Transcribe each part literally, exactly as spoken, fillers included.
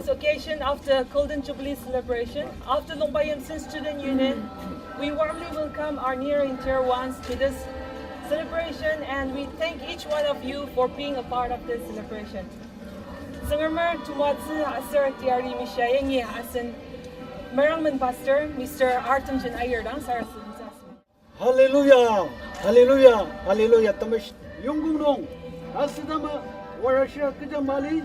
Occasion of the Golden Jubilee celebration of the Longpa Yimsen Student Union, we warmly welcome our near and dear ones to this celebration, and we thank each one of you for being a part of this celebration. Tsüngremer temoatsü aser teyari mishia yangi asen merangmen pastor, Mister Artemjen Ayerdang sarasademtsü asüng. Hallelujah, hallelujah, hallelujah. Temesh yongkong nung, asidama warashia kecha mali,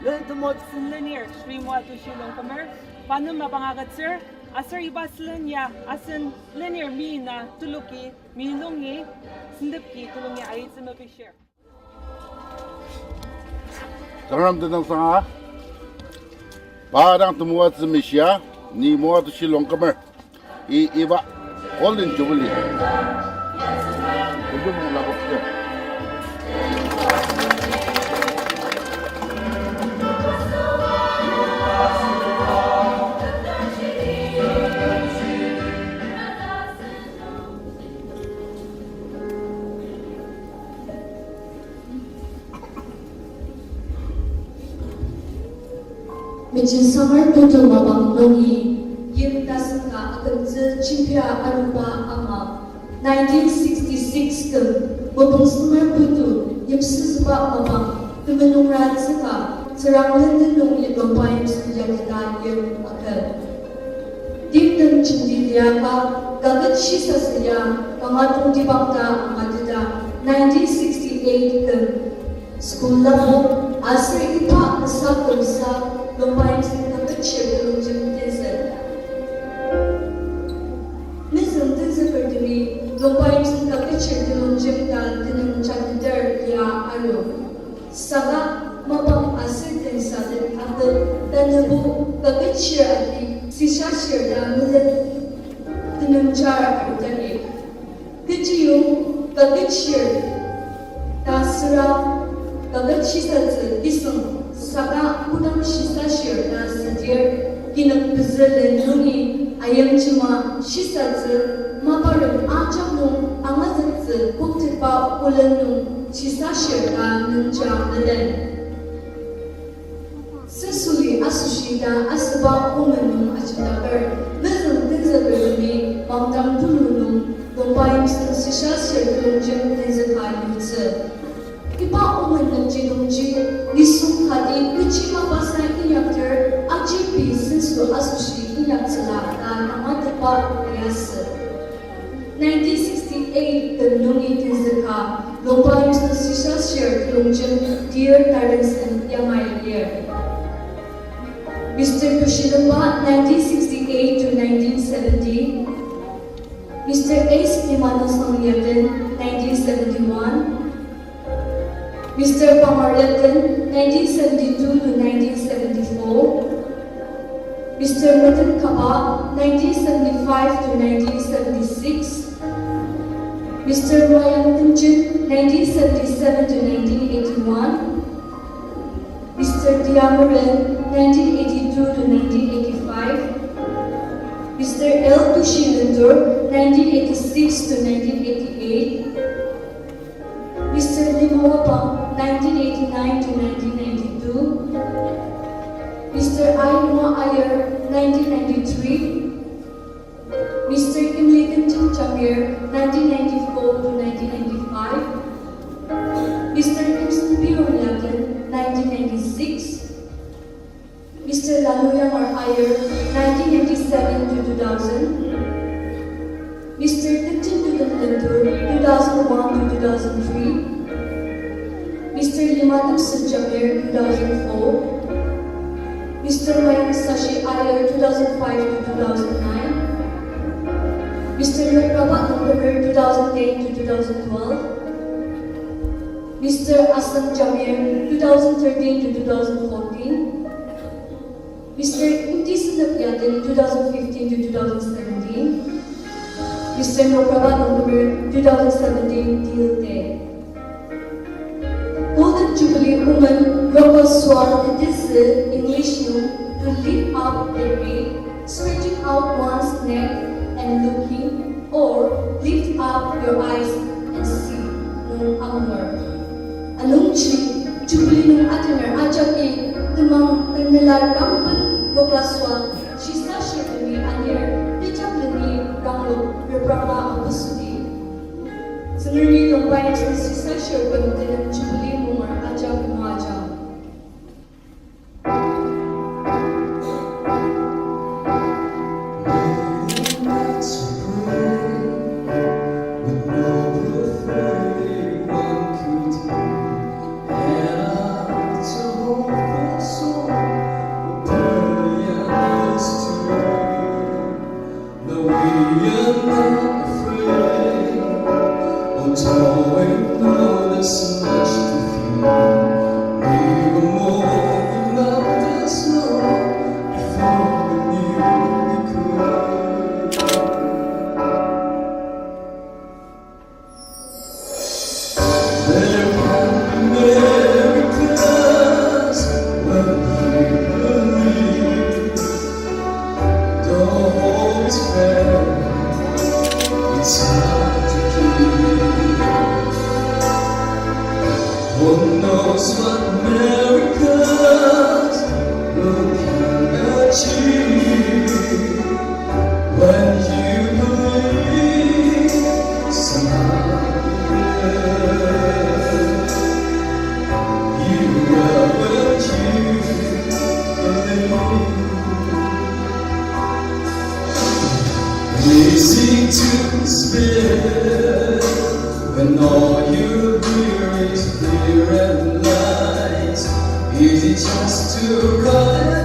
ne temoatsü lenir Shri Moatushi Longkumer, pa nem mapang agütsür, aser iba sülen ya asen lenir mi na tuluki, mi nungi, sentepki tulungi aitsü mepishir. Tsüngrem tenüngsanga, pa dang temoatsü mishia, ni Moatushi Longkumer, i, iba Golden Jubilee. Kujung lakote. Mechisanger putu mapang nungi yim tasen ka akümtsü chimpia aruba ama, nineteen sixty-six küm Mopungsemer putu yimsüsüba mapang temulung ratsüka Tsürang lenden nung Longpa Yimsen yaketa yim aküm. Timtem jenti liaka, kaket shisasü ya, kanga tongtibang ta angateta, nineteen sixty-eight küm school lapo, aser iba kasa kümsa, Longpa Yimsen kaket shir telongjem tenzük. Mezüng tenzükertemi, Longpa Yimsen kaket shir telongjem ta tenüng jateter ya aru. Saka mapang aser tensa den akü tanübo kaket shir agi sisa shir ta melen tenüng jar aru tagi. Kechiyong kaket shir ta süra kaket shisatsü kisüng saka kodang sisa shir ta südir kinük pezü len nungi ayimjima shisatsü maparem ajak nung angazüktsü koktetba olen nung shisashir ka nungja melen. Sesuli asoshi ta asüba omen nung ajemdaker, mezüng tenzükertemi Mangdang tulu nung Longpa Yimsen shisashir telongjem tenzüka yutsü. Iba omen nükjidongji, nisung kati kechi mapasa inyakter, aji pei senso asoshi inyaktsüla ta tangatetba liasü. Nineteen sixty-eight küm nungi tenzüka, Longpa Yimsen shisashir telongjem tir tarensen yamai lir. Mister Tushilemba, nineteen sixty-eight to nineteen seventy. Mister S. Limanasang Yaden, nineteen seventy-one. Mister Pamar Yaden, nineteen seventy-two to nineteen seventy-four. Mister Meten Kaba, nineteen seventy-five to nineteen seventy-six. Mister Mayang Temjen, nineteen seventy-seven to nineteen eighty-one. Mister Diameren, nineteen eighty-two to nineteen eighty-five. Mister L. Tushi Lendur, nineteen eighty-six to nineteen eighty-eight. Mister Lima Wapang, nineteen eighty-nine to nineteen ninety-two. Mister Aimo Ayer, nineteen ninety-three. Mister Kimli Kenjing Jamir, nineteen ninety-four to nineteen ninety-five. Mister Kimson Pirong Yaden, nineteen ninety-six. Mister Lalu Yamar Ayer, nineteen ninety-seven to two thousand. Mister Kenjing Dudum Lendur, two thousand one to two thousand three. Mister Limatem Sejamir, two thousand four. Mister Mayang Sashi Ayer, two thousand five to two thousand nine. Mister Nokrabat Longkumer, two thousand ten to two thousand twelve. Mister Asang Jamir, two thousand thirteen to two thousand fourteen. Mister Imti Senep Yaden, two thousand fifteen to two thousand seventeen. Mister Nokrabat Longkumer, two thousand seventeen till date. Golden Jubilee woman, Roko Swal, it is, uh, English nung, to lift up the head, stretching out one's neck and looking, or lift up your eyes and see, nung angur. Anungji, Jubilee nung atener ajaki temang Nela rangben lokasua, shisa shirtemi anir, tejak leni ranglok reprangma apusudi. Tsüngremi longpai nung shisa shirtem tenem Jubilee monger ajak moaja. No, we are not afraid, although we know there's so much to fear. We were more than loved as long before we knew we could. There can be miracles when we believe. The Holy Spirit, it's hard to keep. Who knows what miracles we can achieve? When you believe, somehow you will, you will, when you believe. Easy to despair when all you hear is fear and lies. Easy just to run